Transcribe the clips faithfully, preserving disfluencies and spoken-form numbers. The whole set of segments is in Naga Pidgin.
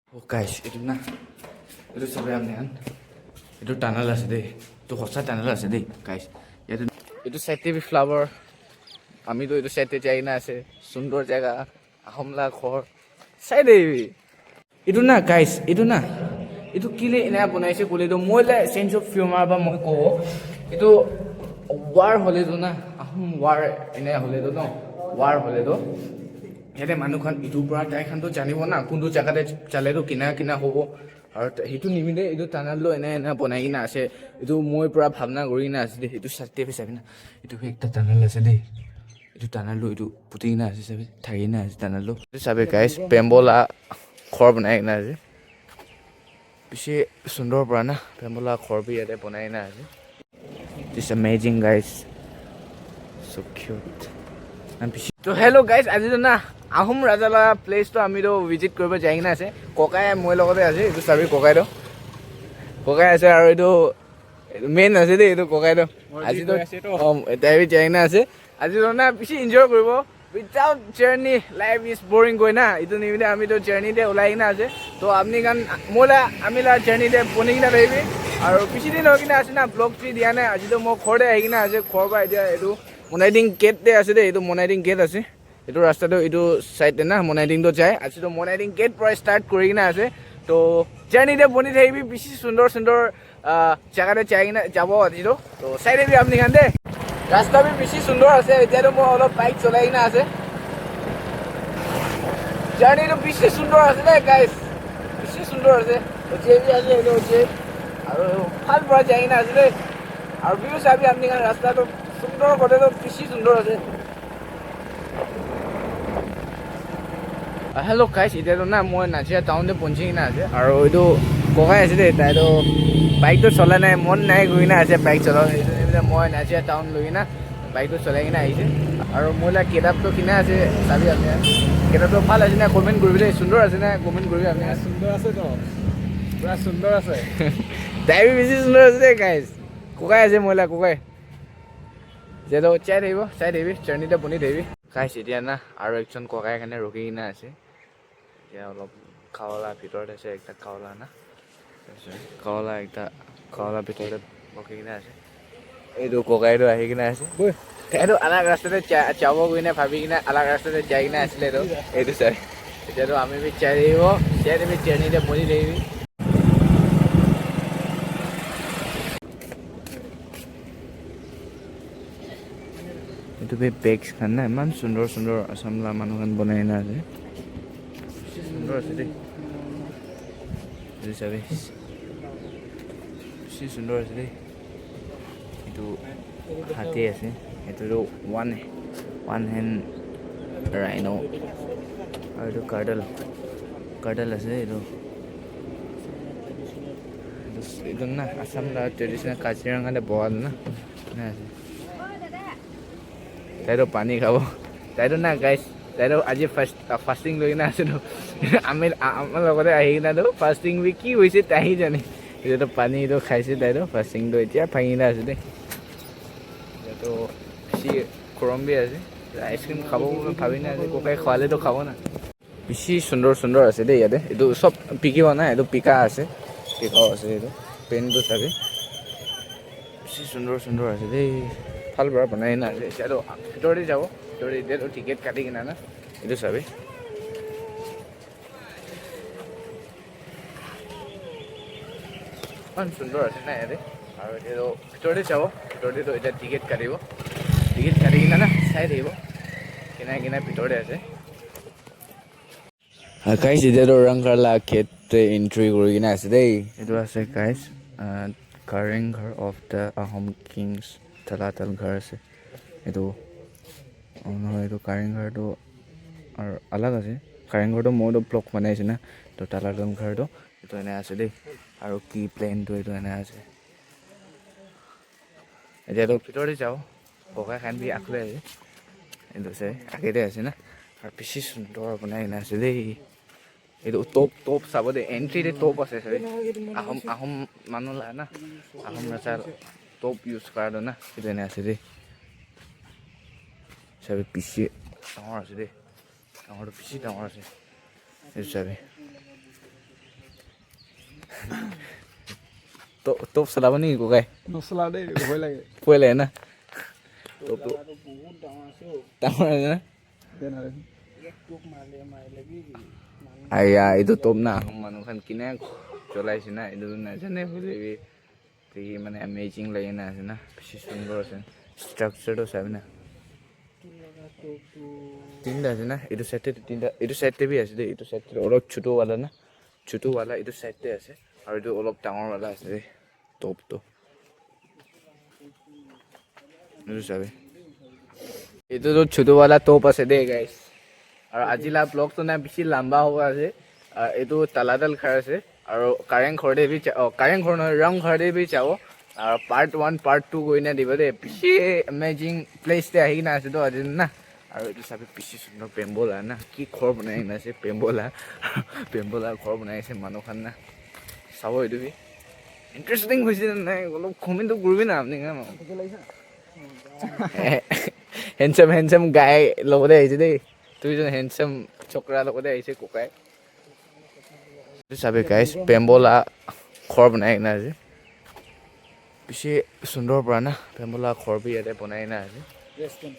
Oh guys, itu na, itu sabi apni khan, itu tunnel ase de, itu hosa tunnel ase de guys. Yate itu side te bi flower, ami toh itu side te jai na ase, sundor jaga, ahom la ghor, side te bi. Itu na guys, itu na, itu kile ena banaise koile toh moi la sense of humor ba moi kobo, itu war hole toh na, ahom war ena hole toh no, war hole toh. Yate manu khan itu pra tai khan toh janibo na, kuntu jaga te jale toh kina kina hobo. Aru ta-, hitu nimite itu tunnel toh ena ena banai kena ase. Itu moi pura bhabna kuri kena ase de. Itu side te bi sabi na. Itu bi ekta tunnel ase de. Itu tunnel toh itu puti kena ase sabi. Thaki kena ase tunnel toh. Itu sabi guys, bamboo la ghor banai kena ase. Bishi sundor pura na. Bamboo la ghor bi yate banai kena ase. This amazing, guys. So cute. And bishi. To hello guys, aji toh na Ahom Raja la place toh ami toh visit kuribo jai kena ase. Kokai moi logote ase, itu sabi kokai toh. Kokai ase aru itu main ase de, itu kokai toh. Aji toh, um, tai bi jai kena ase. Aji toh na bishi enjoy kuribo. Without journey, life is boring koi na. Itu nimite ami toh journey te ulai kena ase. To apni khan, moi la, ami la journey te boni kena thakibi. Aru bishi din hoi kena ase na, vlog bi dia nai. Aji toh moi ghor te ahi kena ase. Ghor pa etia itu Monaiding gate te ase de. Itu Monaiding gate ase. Itu rasta toh itu side te na, Monaiding toh jai. Aji toh Monaiding gate pra start kuri kena ase. To journey te boni thakibi, bishi sundor sundor ah, jaga te jai kena jabo aji toh. To, side te bi apni khan de. Rasta bi bishi sundor ase. Etia toh moi olop bike cholai kena ase. Journey toh bishi sundor ase de, guys. Bishi sundor ase. Oje bi ase, etu oje. Aru bhal pra jai kena ase de. Aru view sabi apni khan, rasta toh sundor kote toh bishi sundor ase. Ah, hello guys, etia toh na moi Nachia town te punchi kena ase. Aru etu kokai ase de, tai toh bike toh chola nai, mon nai koi kena ase bike chola. Etu nimite moi Nachia town loi kena bike toh cholai kena ahise. Aru moi la kitab toh kina ase, sabi apni khan. Kitab toh bhal ase na, comment kuribi de, sundor ase na, comment kuribi apni khan. Sundor ase toh. Pura sundor ase. Tai bi bishi sundor ase de, guys. Kokai ase moi la, kokai. Etia toh chai thakibo, chai thakibi, journey te boni thakibi. Guys, etia na, aru ekjon kokai karne rukhi kena ase. Etia olop khawa la bhitor te ase, ekta khawa la na. Khawa la ekta, khawa la bhitor te bukhi kena ase. Etu kokai toh ahi kena ase. Boi. Tai toh alag rasta te ja-, jabo koi kena bhabi kena alag rasta te jai kena asile toh. Etu sai. Etia toh ami bi jai thakibo, jai thakibi, journey te boni thakibi. Etu bi bags khan na, eman sundor sundor Assam la manu khan banai na ase. Bishi sundor ase de. Etu sabi. Bishi sundor ase de. Etu hathi ase. Etu toh one, one hand rhino. Aru etu turtle. Turtle ase etu. Etu, etu na Assam la traditional Kaziranga te boha na. Na ase. Tai toh pani khabo. Tai toh na guys, tai toh aji fast, ah, fasting loi kena ase toh. Ami, a-, ama logote ahi kena toh fasting bi ki hoise tai hi jane. Etu toh pani toh khaise tai toh, fasting toh etia bhangi kena ase de. Etu bishi gorom bi ase. Ice cream khabo bhabi kena ase, kokai khawale toh khabo na. Bishi sundor sundor ase de yate. Etu sob bikibo na, etu bika ase. Bika ase etu. Pen tu sabi. Bishi sundor sundor ase de. Bhal para banai na ase. Etia tu bhitor te jabo. Bhitor te etia tu ticket kati kena na. Etu sabi. Iman sundor ase na yate. Aru etia tu bhitor te jabo. Bhitor te tu etia ticket katibo. Ticket kati kena na sai thakibo. Kena kena bhitor te ase. Ah, guys, etia toh Rangkhar la gate te entry kuri kena ase de. Etu ase, guys, ah, Karing Ghar of the Ahom Kings, Talatal Ghar ase. Etu, oh no, etu Karing Ghar toh aru alag ase. Karing Ghar toh moi toh block banai ase na. Toh Talatal Ghar toh etu ena ase de. Aru ki plan toh etu ena ase. Etia toh bhitor te jabo. Kokai khan bi akhule ase. Etu ase, age te ase na. Aru bishi sundor banai kena ase de. Etu top, top sabo de. Entry te top ase sabi. Ahom, Ahom manu la na. Ahom raja top use kora tu na. Etu ena ase de. Sabi bishi dangor ase de. Dangor tu bishi dangor ase. Etu sabi. To-, top salabo niki kokai? Nosala de, bhoi lage. Bhoi lage na? Top, top. Dangor ase na? Dena de. Aya, etu top na, manu khan kina cholai ase na, etu na jane hoile bi, tiki mane amazing lagi na ase na, bishi sundor ase. Structure to sabi na. Tinta ase na, etu side te tinta, etu side te bi ase de, etu side te olop chutu wala na, chutu wala etu side te ase, aru etu olop dangor wala ase de. Top to. Etu sabi. Etu to chutu wala top ase de, guys. Aru aji la vlog to na bishi lamba hobo ase. Aru etu Taladal khar ase. Aru Kareng khor de bi cha-, oh, Kareng khor nohoi, Rong khor de bi chabo. Aru part one, part two koi na dibo de. Bishi amazing place te ahi na ase to aji na. Aru etu sabi bishi sundor bamboo la na. Ki khor banai na ase bamboo la. Bamboo la khor banai ase manu khan na. Sabo etu bi. Interesting hoise na nai, olop comment to kuribi na apni khan. Handsome, handsome guy logore ahise de. Duijon handsome chokra logore ahise kokai. Etu sabi guys, bamboo la ghor banai na ase. Bishi sundor pura na, bamboo la ghor bi yate banai na ase. Rest camp.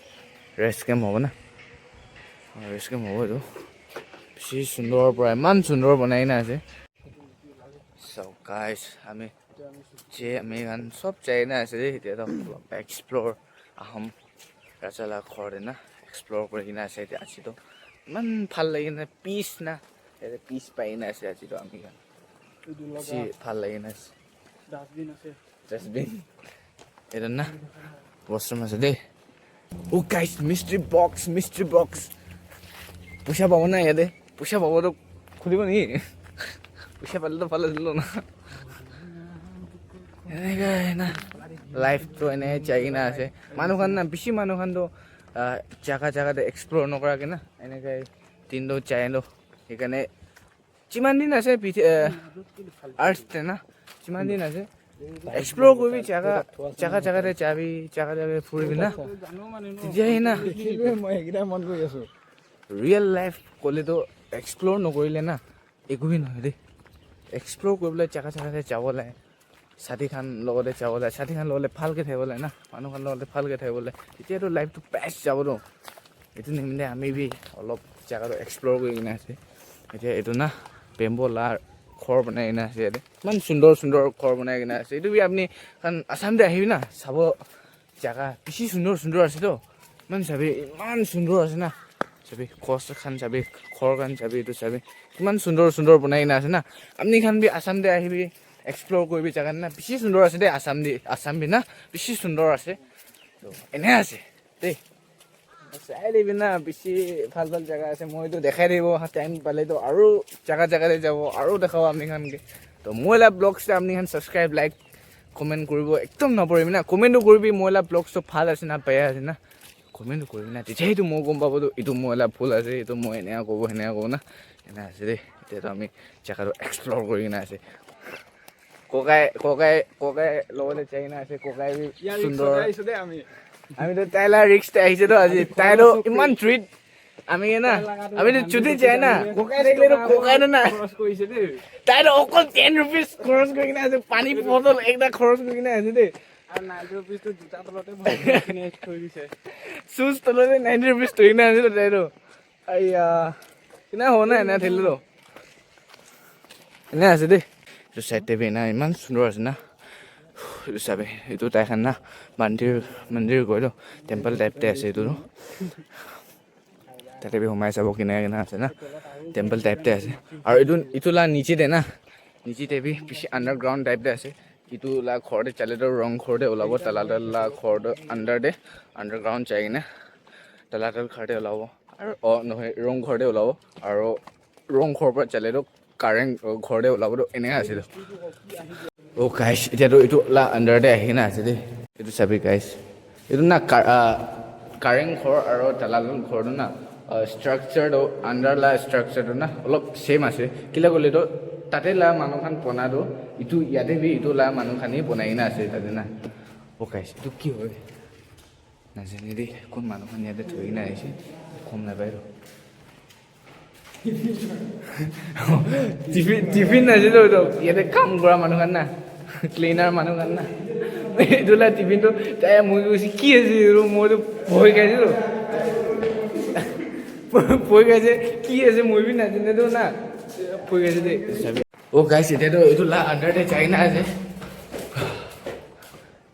Rest camp hobo na? Ah, rest camp hobo etu. Bishi sundor pura, eman sundor banai na ase. So guys, ami je ami khan sob jai na ase de, etia toh explore aham raja la ghor de na explore kuri kena ase de ase toh eman bhal lagi na peace na yate peace pai na ase ase toh ami khan bishi bhal lagi na ase. Dustbin ase. Dustbin. Etu na washroom ase de. Oh guys, mystery box, mystery box. Puisa pabo na yate? Puisa pabo to khulibo niki? Puisa pale to bhal asilo na. Eneka na. Life to ene jai kena ase. Manu khan na, bishi manu khan to, ah, jaga jaga te explore nokora ke na. Eneka din to jai to. Ekhane jiman din ase, pith-, eh, earth te na, jiman din ase, explore kuribi, jaga, jaga, jaga te jabi, jaga, jaga te phuribi na. Tetia he na. Moi ekdam mon kuri asu. Real life kole to explore nokorile na, eku bhi nohoi de. Explore kuribole jaga, jaga te jabo lage. Sathi khan logote jabo lage, sathi khan logote bhalke thakibole na, manu khan logote bhalke thakibole, tetia to life to best jabo to. Etu nimite ami bi olop jaga to explore kuri kena ase. Etia etu na bamboo la ghor banai kena ase yate. Eman sundor sundor ghor banai kena ase. Etu bi apni khan Assam te ahibi na, sabo jaga bishi sundor sundor ase to. Eman sabi, eman sundor ase na. Sabi, ghor khan sabi, ghor khan sabi, etu sabi. Eman sundor sundor banai kena ase na. Apni khan bi Assam te ahibi, explore kuribi jaga na. Bishi sundor ase de, Assam de, Assam bi na. Bishi sundor ase. To, ene ase. De. Sai dibi na, bishi bhal bhal jaga ase. Moi to dekhai dibo, time pale to aru jaga jaga te jabo, aru dekhabo apni khan ke. To, moi la vlogs te apni khan subscribe, like, comment kuribo ekdom napuribi na. Comment to kuribi, moi la vlogs to bhal ase na, beya ase na. Comment to kuribi na. Tetia to moi gom pabo to, etu moi la bhul ase, etu moi eneka kobo, eneka kobo na. Ena ase de. Etia to ami jaga to explore kuri kena ase. Kokai, kokai, kokai logote jai kena ase, kokai bi sundor. Ami to tai la risk te ahise to aji. Tai to iman treat. Ami ke na, ami to chuti jai na. Kokai dekhile to kokai na na. Tai to okol ten rupees khoros kuri kena ase, pani bottle ekta khoros kuri kena ase de. Aru nine rupees to juta tolote bhai kene thoi dise. Shoes tolote nine rupees thoi kena ase de tai to. Aiya. Kina hona ena thelo. Ena ase de. Etu side te bi ena eman sundor ase na. Etu sabi, etu tai khan na mandir, mandir koi to temple type te ase etu to. Tate bi humai sabo kina kina ase na. Temple type te ase. Aru etu, etu la niche te na. Niche te bi bishi underground type te ase. Etu la ghor te jale to wrong ghor te ulabo, Taladal la ghor to under te, underground jai kena Taladal ghor te ulabo. Aru, oh, nohoi, wrong ghor te ulabo. Aru wrong ghor para jale to Kareng, oh, ghor te ulabo to eneka ase to. Oh, guys, etia to etu la under te ahi kena ase de. Etu sabi, guys. Etu na Kar-, ah, Kareng ghor aru Taladal ghor tu na, ah, structure tu under la structure tu na olop same ase. Kila koile tu tate la manu khan bona tu etu yate bi etu la manu khan he bonai kena ase tate na. Oh guys, etu ki hoi? Najane de, kun manu khan yate thoi kena aise. Gom napai tu. Tiffin, tiffin ase toh, toh, yate kam kura manu khan na. Cleaner manu khan na. Etu la tiffin tu tai moi koise ki ase etu moi tu bhoi khaise tu. Bhoi khaise ki ase moi bi najane tu na. Bhoi khaise de. Oh guys, etia tu etu la under te jai na ase.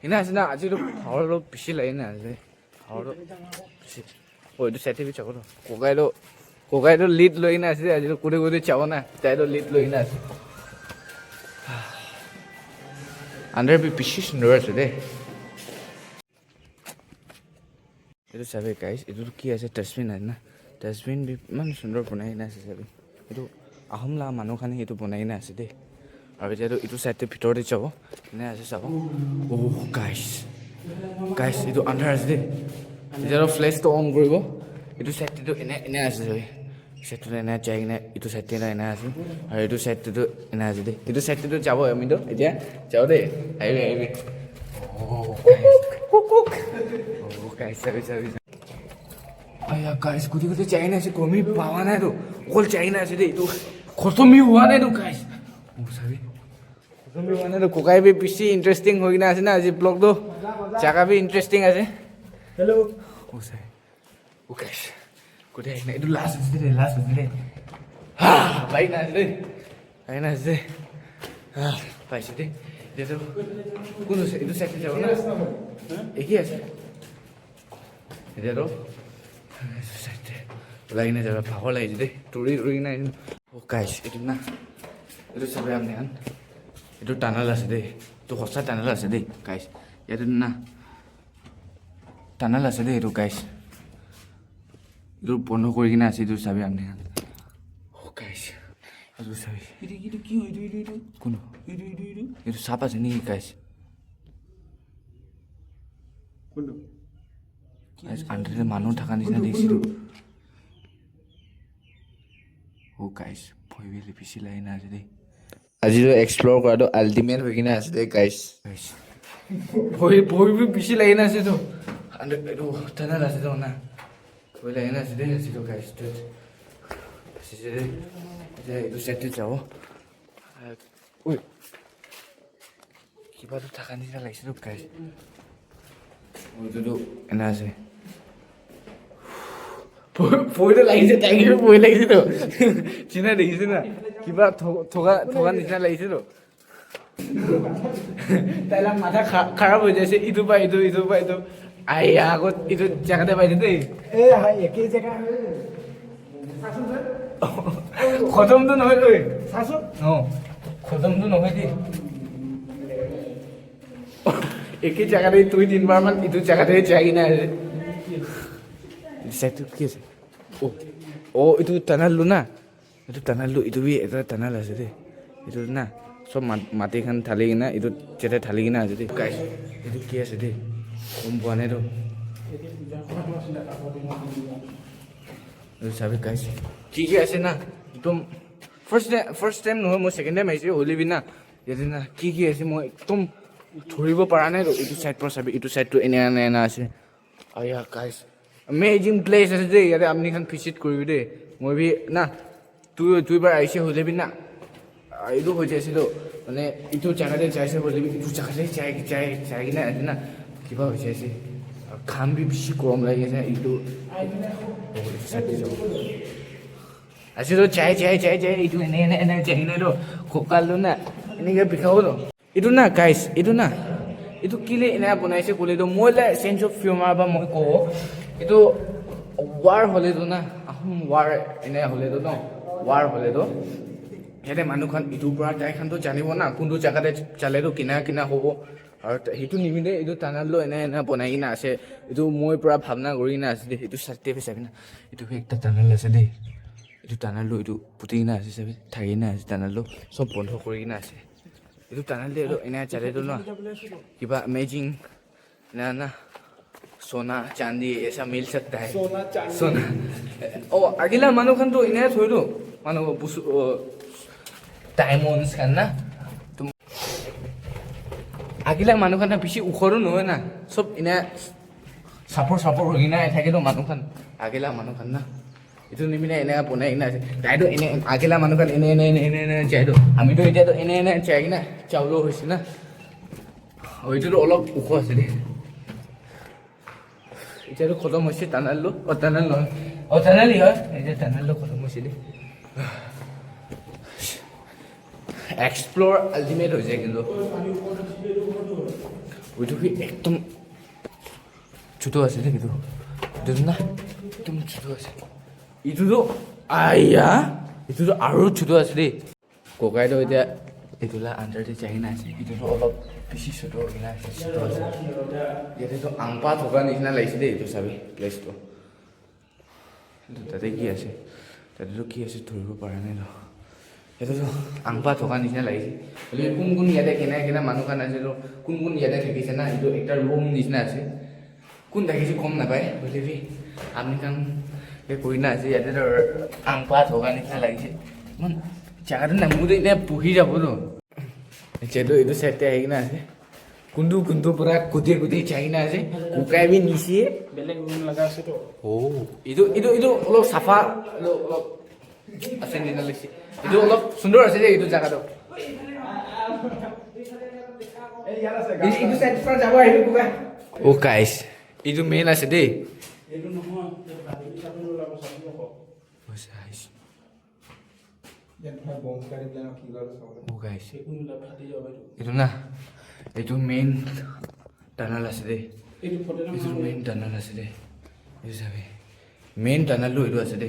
Ena ase na aji tu power lo bishi lage na ase. Aru, oh, etu side te bi jabo na. Kokai toh, kokai toh lead loi kena ase, aji toh kure kure jabo na. Tai toh lead loi kena ase. Under bi bishi sundor ase de. Etu sabi guys, etu ki ase dustbin ase na. Dustbin bi iman sundor banai kena ase sabi. Etu ahom la manu khan he etu banai kena ase de. Aru etia tu etu side te bhitor te jabo. Ena ase sabo. Oh, guys. Guys, etu andhar ase de. Etia tu flash tu on kuribo. Etu side te tu ena, ena ase sabi. Side te ena jai kena, etu side te ena ase. Aru etu side te tu ena ase de. Etu side te tu jabo ami tu. Etia jabo de. Ahibi, ahibi. Oh, guys. Oh, guys, sabi, sabi, sabi. Aya guys, kuti kuti jai na ase, komi pawa nai tu. Okol jai na ase de, etu khotom bi hua nai tu guys. Oh, sabi. Khotom bi hua nai tu, kokai bi bishi interesting hoi kena ase na aji vlog tu. Jaga bi interesting ase. Hello. Oh, sabi. Oh, guys. Kuti ahi na, etu last ase de, last ase de. Ha, pai na ase de. Aina ase. Ah, paise de. Etia tu kun ase? Etu side te jabo na? Eke ase. Etia tu etu side te ulai kena jabo, bhagor lagise de. Duri duri kena. Oh, guys, etu na. Etu sabi apni khan. Etu tunnel ase de. Etu hosa tunnel ase de, guys. Yate na. Tunnel ase de etu, guys. Etu bondo kuri kena ase, etu sabi apni khan. Oh, guys. Etu sabi. Etu, etu ki hoy? Etu, etu, etu. Kun? Etu, etu, etu. Etu sap ase naki, guys? Kun? Guys, under te manu thaka nishina dikhi ase etu. Oh, guys, bhoi bi bishi lagi na ase de. Aji toh explore kora toh ultimate hoi kena ase de, guys. Guys. Bhoi, bhoi bi bishi lagi na ase toh. And etu tunnel ase toh na. Bhoi lagi na ase de, aji toh, guys. Etu, etu side te jabo. Oi. Kiba tu thaka nishina lagise toh, guys. Oh, etu tu ena ase. Bhoi, bhoi tu lagise, tai ke bhoi lagise toh. China dikhi ase na? Kiba tho-, thoka, thoka nishina lagise toh. Tai la matha kha-, kharab hoi jaise. Etu pa etu, etu pa etu. Aiya, ago etu jaga te paise de. Eh, hai, eke jaga hai. Khotom tu nohoi, oi. Saso? Oh, khotom tu nohoi de. Eke jaga te dui tin bar man etu jaga te jai kena ase. Etu side te ki ase? Oh, oh, etu tunnel lo na. Etu tunnel lo, etu bi ekta tunnel ase de. Etu na, sob mat-, mati khan thali kena, etu jete thali kena ase de. Guys, etu ki ase de? Gom poa nai toh. Etu sabi guys. Ki ki ase na? Ekdom first ti-, first time nohoi, moi second time ahise, hoile bi na. Yate na, ki ki ase moi ekdom dhuribo para nai toh. Etu side para sabi, etu side toh ena, ena, ena ase. Aya, guys. Amazing place ase de, yate apni khan visit kuribi de. Moi bi na, dui, dui bar ahise hoile bi na. Ah, etu hoi jaise toh, mane, etu jaga te jaise hoile bi, etu jaga te jai, jai, jai kena ase na, kiba hoi jaise. Aru ghaam bi bishi gorom lagi ase, etu, oh, etu side te jabo. Ase toh, jai, jai, jai, jai, etu ene, ene, ene, jai kena toh, kokal toh na, eneka bikhabo toh. Etu na, guys, etu na, etu kile ena banai ase koile toh, moi la sense of humor para moi kobo. Etu war hole toh na, Ahom war ena hole toh no, war hole toh, yate manu khan etu para tai khan toh janibo na, kuntu jaga te jale toh kina kina hobo. Aru ta-, etu nimite etu tunnel toh ena ena banai kena ase. Etu moi para bhabna kuri kena ase de. Etu side te bi sabi na. Etu bi ekta tunnel ase de. Etu tunnel toh etu puti kena ase sabi. Thaki kena ase tunnel toh. Sob bondo kuri kena ase. Etu tunnel te toh ena jale toh na. Kiba amazing na na. Sona, chandi, aisa mil sakta hai. Sona, chandi. Sona. Oh, agila manu khan toh ena thoi toh. Manu busu, oh, diamonds khan na. Tum-, agila manu khan na bishi ukhor nohoi na. Sob ena sapor sapor hoi kena thake toh manu khan. Agila manu khan na. Etu nimine ena bonai kena ase. Tai toh ene, agila manu khan ene, ene, ene, ene, ene jai toh. Ami toh etia toh ene, ene jai kena jabole hoise na. Oh, etu tu olop ukho ase de. Etu tu khotom hoise tunnel tu. Oh, tunnel nohoi. Oh, tunnel hi hoi. Etu tunnel tu khotom hoise de. Explore ultimate hoise kintu. Etu bi ekdom chutu ase de etu. Etu na ekdom chutu ase. Etu tu aiya. Etu tu aru chutu ase de. Kokai toh etia etu la under te jai kena ase. Etu toh olop bishi sudu hoi kena ase, sudu ase. Yate toh angpa thoka nishina lagise de etu sabi place toh. Etu tate ki ase? Tate toh ki ase dhuribo para nai toh. Etu toh angpa thoka nishina lagise. Hoile kun kun yate kena kena manu khan ase toh kun kun yate thakise na etu ekta room nishina ase. Kun thakise gom napai, hoile bi apni khan ke koi na ase, yate toh angpa thoka nishina lagise. Iman jaga toh na, moi toh enia buhi jabo toh. Etu, etu side te ahi kena ase. Kuntu, kuntu pura kute, kute jai kena ase. Kukai bi nise. Belek room laga ase toh. Oh, etu, etu, etu olop safa, olop, olop Ase nishina lagise. Etu olop sundor ase de, etu jaga toh. Etu, etu side pora jabo ahibo kuba. Oh guys, etu main ase de. Oh guys, etu na, etu main tunnel ase de. Etu main tunnel ase de. Etu sabi. Main tunnel tu etu ase de.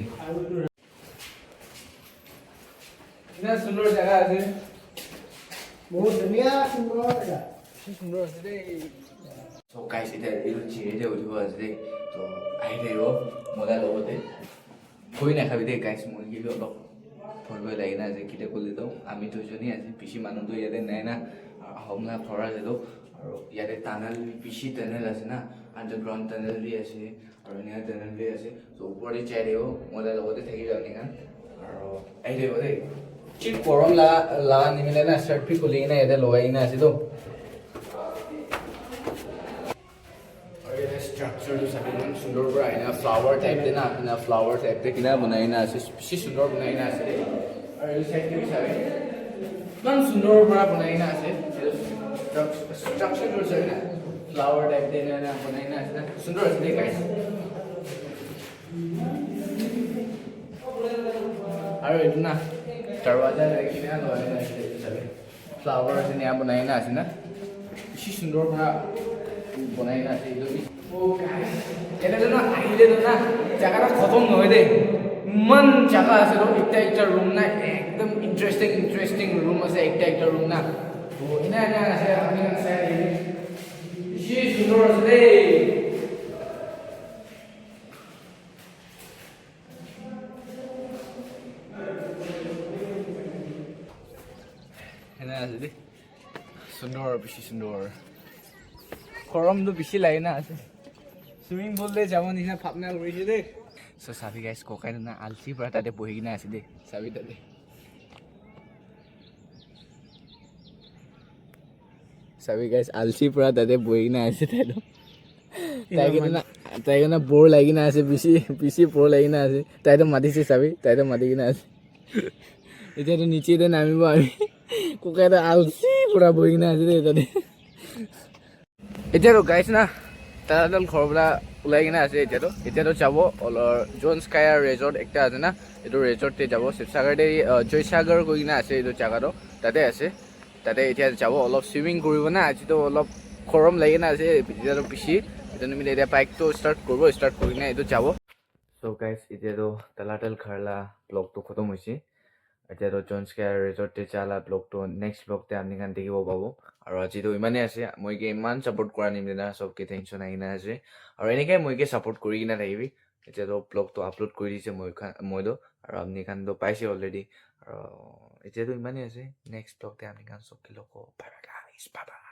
Ina sundor jaga ase. Bahut dhuniya sundor jaga. Bishi sundor ase de. So guys, etia etu chiri te uthibo ase de. To ahi thakibo, mola logote. Koi na khabi de guys, moi ki olop phorbo lagi na ase, kile koile toh ami duijone ase, bishi manu toh yate nai na, ahom la khora ase toh, aro yate tunnel bi bishi tunnel ase na, underground tunnel bi ase. Aro enika tunnel bi ase. So, upor te jai thakibo, moi la logote thakibi apni khan. Aro ahi thakibo de. Thik gorom la, la nimile na shirt bi khuli kena yate logai kena ase toh. Aro yate structure tu sabi eman sundor pora ahina flower type te na, ahina flower type te kena banai kena ase. Bishi sundor banai kena ase de. Aro etu side te bi sabi. Iman sundor pora banai kena ase. Etu struct-, structure tu sabi na. Flower type te ena, ena banai kena ase na. Sundor ase de, guys. Aro etu na, darwaja lagi kena logai kena ase, etu sabi. Flower ase ena banai kena ase na. Bishi sundor pora banai kena ase etu bi. Oh, guys. Yate toh na, ahile toh na, jaga toh khotom nohoi de. Iman jaga ase toh, ekta ekta room na, ekdom interesting, interesting room ase, ekta ekta room na. Oh, ena, ena ase, apni khan sai ahile. Bishi sundor ase de. Ena ase de. Sundor, bishi sundor. Gorom tu bishi lage na ase. Swimming pool te jabo nishina bhabna kuri ase de. So, sabi guys, kokai tu na alsi pora tate bohi kena ase de. Sabi tate. Sabi guys, alsi pora tate bohi kena ase tai tu. Tai ke tu na, tai ke na bore lagi kena ase, bishi, bishi bore lagi kena ase. Tai tu mati se sabi, tai tu mati kena ase. Etia tu niche te namibo ami. Kokai tu alsi pora bohi kena ase de tate. Etia tu guys na, Taladal ghor pora ulai kena ase etia tu. Etia tu jabo, olor Jones Kaya Resort ekta ase na. Etu resort te jabo, Sibsagar te, uh, Joysagar koi kena ase etu jaga tu. Tate ase. Tate etia jabo, olop swimming kuribo na. Aji tu olop gorom lagi kena ase. Etia tu bishi. Etu nimite etia bike tu start kuribo, start kuri kena etu jabo. So guys, etia tu Taladal ghor la vlog tu khotom hoise. Etia tu Jones Kaya Resort te ja la vlog tu next vlog te apni khan dikhibo pabo. Aro aji tu imane ase, moi ke iman support kura nimite na sob ke thanks janai kena ase. Aro eneka moi ke support kuri kena thakibi. Etia tu vlog tu upload kuri dise moi khan, moi tu. Aro apni khan tu paise already. Aro etia tu imane ase, next vlog te apni khan sob ke log hobo. Bye bye guys, bye bye.